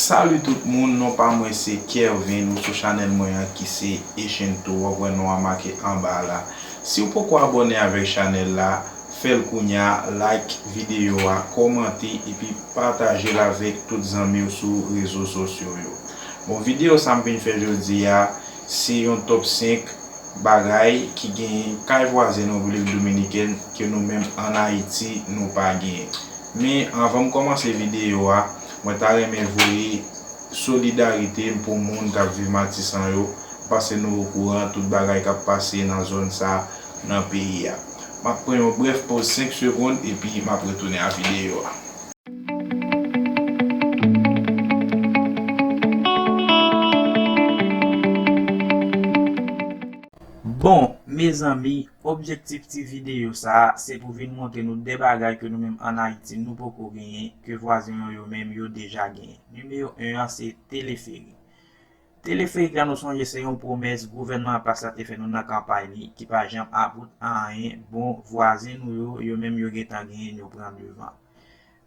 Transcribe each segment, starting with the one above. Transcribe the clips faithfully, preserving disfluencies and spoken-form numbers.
Salut tout moun, non pa mwen se Kervin, ou sou chanèl mwen an ki se Echento, w ap wè non an make anba a la. Si w poko abòne avèk chanèl la, fè l kounye a, like videyo a, kòmante epi pataje l avèk tout zanmi w sou rezo sosyo yo. Bon, videyo sa m vin fè jodi a, se yon top senk bagay ki genyen kay vwazen nou Repiblik Dominikèn ke nou menm ann Ayiti nou pa genyen. Men anvan m kòmanse videyo a, mwen ta renmen voye solidarite m pou moun k ap viv Matisan yo, paske nou okouran tout bagay k ap pase nan zòn sa nan peyi a. M ap pran yon brèf poz senk segonn epi m ap retounen a videyo a. Bon, mezanmi, objektif ti videyo sa a, se pou vin montre nou de bagay ke nou menm ann Ayiti nou poko genyen, ke vwazen yo, yo menm yo deja genyen. Nimewo en an, se teleferik. Teleferik la, nou sonje se yon pwomès gouvènman an plas la te fè nou nan kanpay li, ki pa janm about a anyen. Bon, vwazen nou yo, yo menm yo gentan genyen, yo pran devan.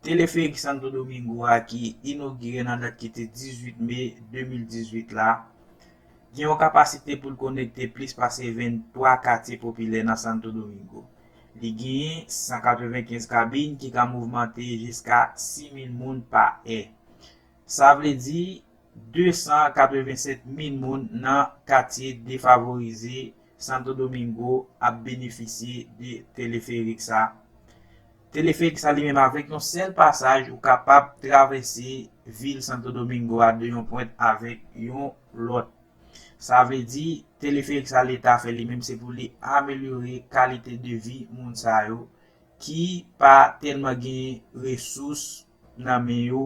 Teleferik Santo Domingo a ki inogire nan dat ki te dizuit me de mil dizuit la, gen yon kapasite pou l konekte plis pase venntwa katye popilè nan Santo Domingo. Li genyen san katrevenkenz kabin ki ka mouvmante jiska sis mil moun pa è. Sa vle di de san katrevennsèt mil moun nan katye defavorize Santo Domingo ap benefisye de teleferik sa. Teleferik sa li menm avèk yon sèl pasaj ou kapab travèse vil Santo Domingo a de yon pwent avèk yon lòt. Sa vle di teleferik sa Leta fè li menm se pou li amelyore kalite de vi moun sa yo ki pa tèlman gen resous nan men yo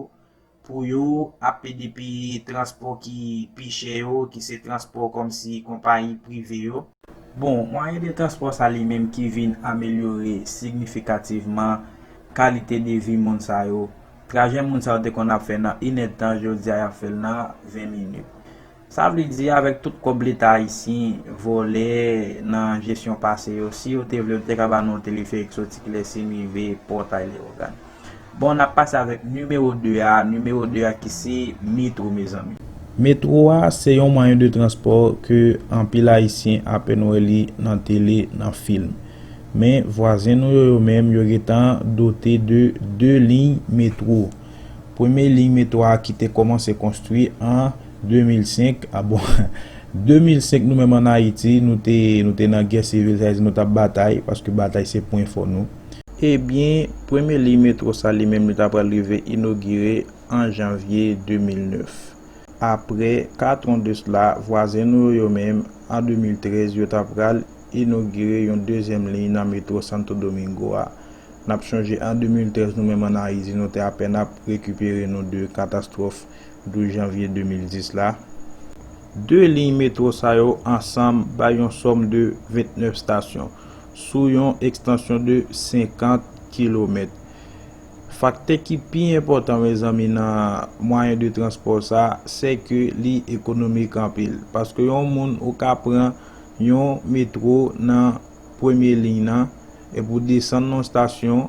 pou yo ap pede peye transpò ki pi chè yo, ki se transpò kòmsi konpayi prive yo. Bon, mwayen de transpò sa li menm ki vin amelyore signifikativman kalite de vi moun sa yo. Trajè moun sa yo te konn ap fè nan inèdtan, jodi a y ap fè l nan ven minit. Sa vle di, avèk tout kòb Leta ayisyen vòlè nan jesyon pase yo, si yo te vle, yo te ka ba nou yon teleferik soti Klèsin rive Pòtay Lewogàn. Bon, n ap pase avèk nimewo de a, nimewo de a ki se metwo, mezanmi. Metwo a se yon mwayen de transpò ke anpil Ayisyen apèn wè li nan tele, nan fim. Men, vwazen nou yo, yo menm, yo gentan dote de de liy metwo. Premye liy metwo a ki te kòmanse konstwi an de mil senk, a bon, de mil senk nou menm ann Ayiti, nou te, nou te nan gè sivil, sa vle di nou t ap batay, paske batay se pwen fò nou. Ebyen, premye liy metwo sa li menm, li ta pral rive inogire an janvye de mil nèf. Apre kat an de sla, vwazen nou yo, yo menm, an de mil trèz, yo ta pral inogire yon dezyèm liy nan metwo Santo Domingo a. N ap chonje an de mil trèz, nou menm ann Ayiti, nou te apèn ap rekipere nou de katastwòf douz janvye de mil dis la. De liy metwo sa yo ansanm bay yon sòm de vennèf estasyon, sou yon ekstansyon de senkant kilomèt. Faktè ki pi enpòtan, mezanmi, nan mwayen de transpò sa, se ke li ekonomik anpil. Paske yon moun, ou ka pran yon metwo nan premye liy nan, epi w desann nan yon estasyon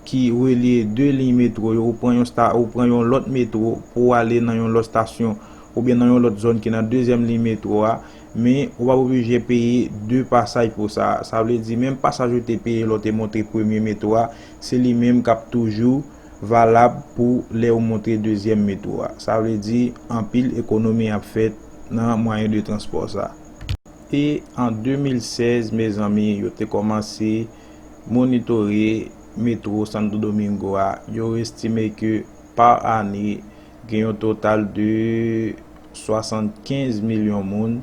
ki relye de liy metwo yo, ou pran yon sta-, ou pran yon lòt metwo pou w ale nan yon lòt estasyon, oubyen nan yon lòt zòn ki nan dezyèm liy metwo a, men ou p ap oblije peye de pasaj pou sa. Sa vle di, menm pasaj ou te peye lè w te monte premye metwo a, se li menm k ap toujou valab pou lè ou monte dezyèm metwo a. Sa vle di, anpil ekonomi ap fèt nan mwayen de transpò sa. E an de mil sèz, mezanmi, yo te kòmanse monitore metwo Santo Domingo a. Yo estime ke pa ane, gen yon total de swasannkenz milyon moun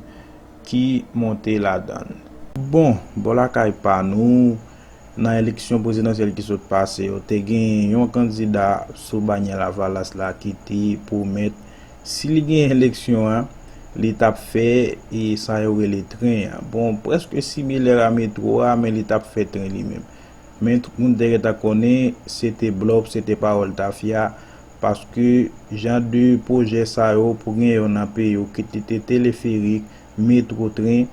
ki monte ladan l. Bon, bò lakay pa nou, nan eleksyon prezidansyèl ki sot pase yo, te gen yon kandida sou banyè Lavalas la ki te pwomèt, si li genyen eleksyon an, li t ap fè, e, sa yo rele tren an. Bon, prèske similè a metwo a, men li t ap fè tren li menm. Men tout moun te gentan konnen, se te blòf, se te pawòl tafya, paske jan de pwojè sa yo, pou gen yo nan peyi w, kit li te teleferik, metwo, tren,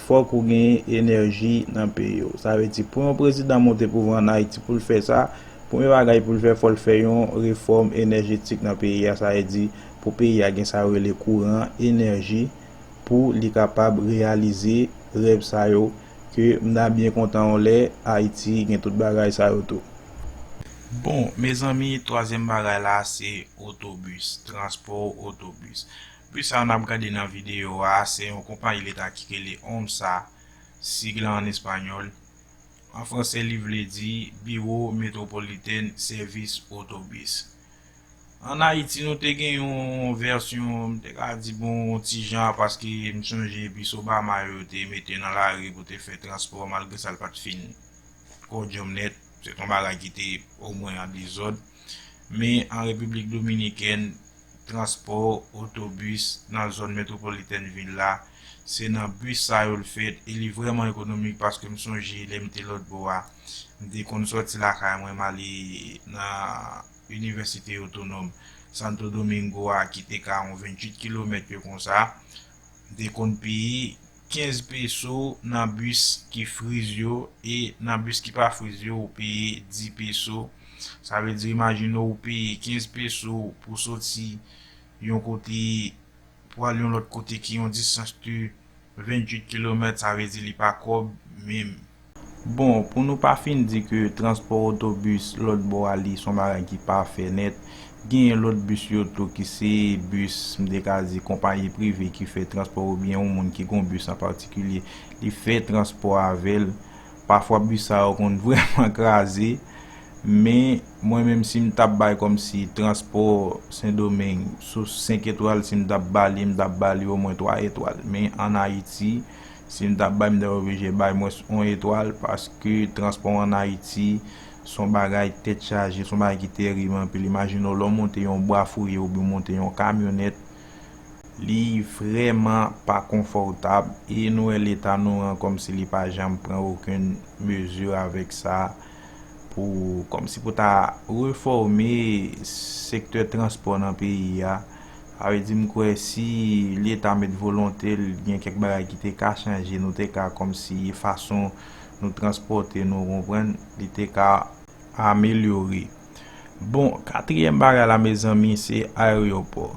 fòk ou gen enèji nan peyi w. Sa vle di, pou yon prezidan monte pouvwa ann Ayiti, pou l fè sa, premye bagay pou l fè, fò l fè yon refòm enèjetik nan peyi a. Sa vle di, pou peyi a gen sa yo rele kouran, enèji, pou li kapab reyalize rèv sa yo, ke m ta byen kontan yon lè Ayiti gen tout bagay sa yo tou. Bon, mezanmi, twazyèm bagay la, se otobis, transpò otobis. Bis sa n ap gade nan videyo a, se yon konpayi leta ki rele OMSA, sigla an espanyòl. An franse, li vle di Bureau Métropolitain Service Autobus. Ann Ayiti, nou te gen yon vèsyon, m te ka di, bon, yon ti jan, paske m sonje bis Obama yo te mete nan lari pou te fè transpò, malgre sa, l pa t fin kòdjòm nèt. Se t yon bagay ki te omwen an dezòd. Men an Repiblik Dominikèn, transpò otobis nan zòn metwopolitèn vil la, se nan bis sa yo l fèt, e li vrèman ekonomik, paske m sonje lè m te lòtbò a, m te konn sòti lakay mwen, m ale nan Inivèsite Otonòm Santo Domingo a, ki te ka yon venntuit kilomèt yo konsa, m te konn peye kenz peso nan bis ki friz yo, e nan bis ki pa friz yo, ou peye dis peso. Sa vle di, imajine w, ou peye kenz peso pou soti yon kote pou al yon lòt kote ki yon distans de venntuit kilomèt, sa vle di li pa kòb menm. Bon, pou nou pa fin di ke transpò otobis lòtbò a li se yon bagay ki pafè nèt, genyen lòt bis yo tou ki se bis, m te ka di, konpayi prive ki fè transpò oubyen yon moun ki gen yon bis an patikilye, li fè transpò avè l. Pafwa bis sa yo konn vrèman kraze, men mwen menm si m t ap bay kòmsi transpò Sendomeng sou senk etwal, si m t ap ba li, m t ap ba li omwen twa etwal. Men ann Ayiti, si m t ap bay, m t ap oblije bay mwens yon etwal, paske transpò ann Ayiti se yon bagay tèt chaje, se yon bagay ki terib anpil. Imajine w, lè w monte yon bwa fouye oubyen w monte yon kamyonèt, li vrèman pa konfòtab, e nou wè leta nou an kòmsi li pa janm pran okenn mezi avèk sa, pou, kòmsi pou ta refòme sektè transpò nan peyi a. Sa vle di, m kwè si leta met volonte l, gen kèk bagay ki te ka chanje, nou te ka kòmsi fason nou transpòte nou, konprann, li te ka amelyore. Bon, katriyèm bagay la, mezanmi, se ayewopò.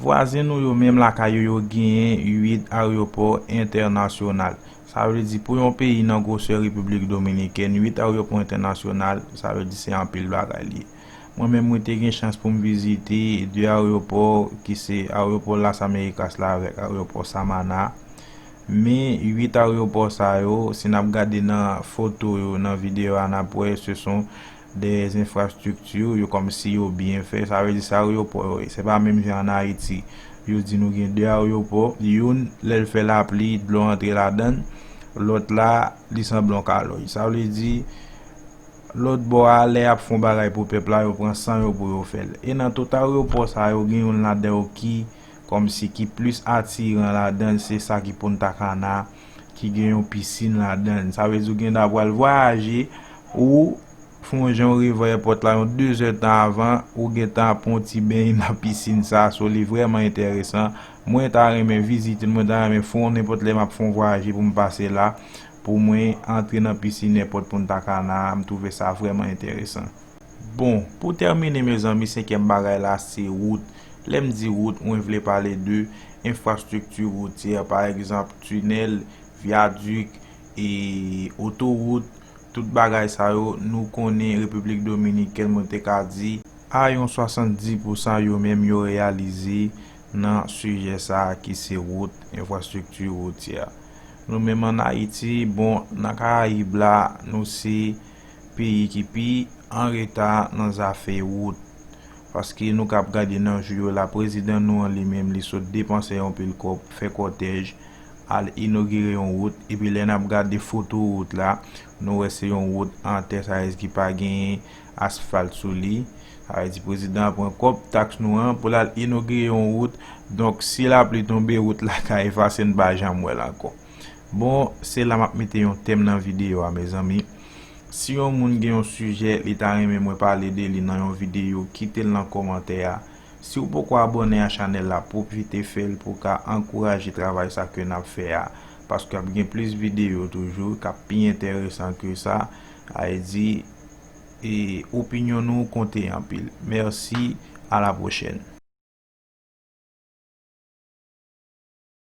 Vwazen nou yo, menm lakay yo, yo genyen uit ayewopò entènasyonal. Sa vle di, pou yon peyi nan gwosè Repiblik Dominikèn, uit ayewopò entènasyonal, sa vle di se anpil bagay li ye. Mwen menm, mwen te gen chans pou m vizite de ayewopò, ki se ayewopò Las Américas la avèk ayewopò Samana. Men uit ayewopò sa yo, si n ap gade nan foto yo, nan videyo a, n ap wè se son de enfrastrikti yo kòmsi yo byen fè. Sa vle di se ayewopò yo ye. Se pa menm jan ann Ayiti. Yo di nou gen de ayewopò. Youn, lè l fè lapli, dlo antre ladan l. Lòt la, li sanble yon kalòj. Sa vle di, lòt bò a, lè y ap fè yon bagay pou pèp la, yo pran san yo pou yo fè l. E nan tout ayewopò sa yo, gen youn ladan yo ki kòmsi ki plis atiran ladan l, se sa ki Punta Cana, ki gen yon pisin ladan l. Sa vle di w gen dwa pral vwayaje, ou fè yon jan w rive ayewopò la yon dezè tan avan, ou gentan ap pran yon ti beny nan pisin sa. So, li vrèman enteresan. Mwen ta renmen vizite l, mwen ta renmen fè yon, nenpòt lè m ap fè yon vwayaje pou m pase la, pou mwen antre nan pisin èpòt Punta Cana a, m twouve sa vrèman enteresan. Bon, pou tèmine, mezanmi, senkyèm bagay la, se wout. Lè m di wout, mwen vle pale de enfrastrikti woutyè, pa egzanp, tinèl, vyadik, e otowout, tout bagay sa yo, nou konnen Repiblik Dominikèn, mwen te ka di, a yon swasanndis pousan yo menm yo reyalize nan sijè sa a ki se wout, enfrastrikti woutyè. Nou menm ann Ayiti, bon, nan Karayib la, nou se peyi ki pi an reta nan zafè wout. Paske nou kab gade nan jou yo la, prezidan nou an li menm, li sot depanse yon pil kòb, fè kòtèj, al inogire yon wout. Epi lè n ap gade foto wout la, nou wè se yon wout an tè, sa vle di ki pa genyen asfalt sou li. Sa vle di prezidan an pran kòb taks nou an pou l al inogire yon wout. Donk, si lapli tonbe, wout la ka efase, n pa janm wè l ankò. Bon, se la m ap mete yon tèm nan videyo a, mezanmi. Si yon moun gen yon sijè, li ta renmen mwen pale de li nan yon videyo, kite l nan kòmantè a. Si w poko abòne a chanèl la, pwofite fè l pou w ka ankouraje travay sa ke n ap fè a, paske ap gen plis videyo toujou k ap pi enteresan ke sa. Sa vle di, e, opinyon nou konte anpil. Mèsi, a la pwochèn.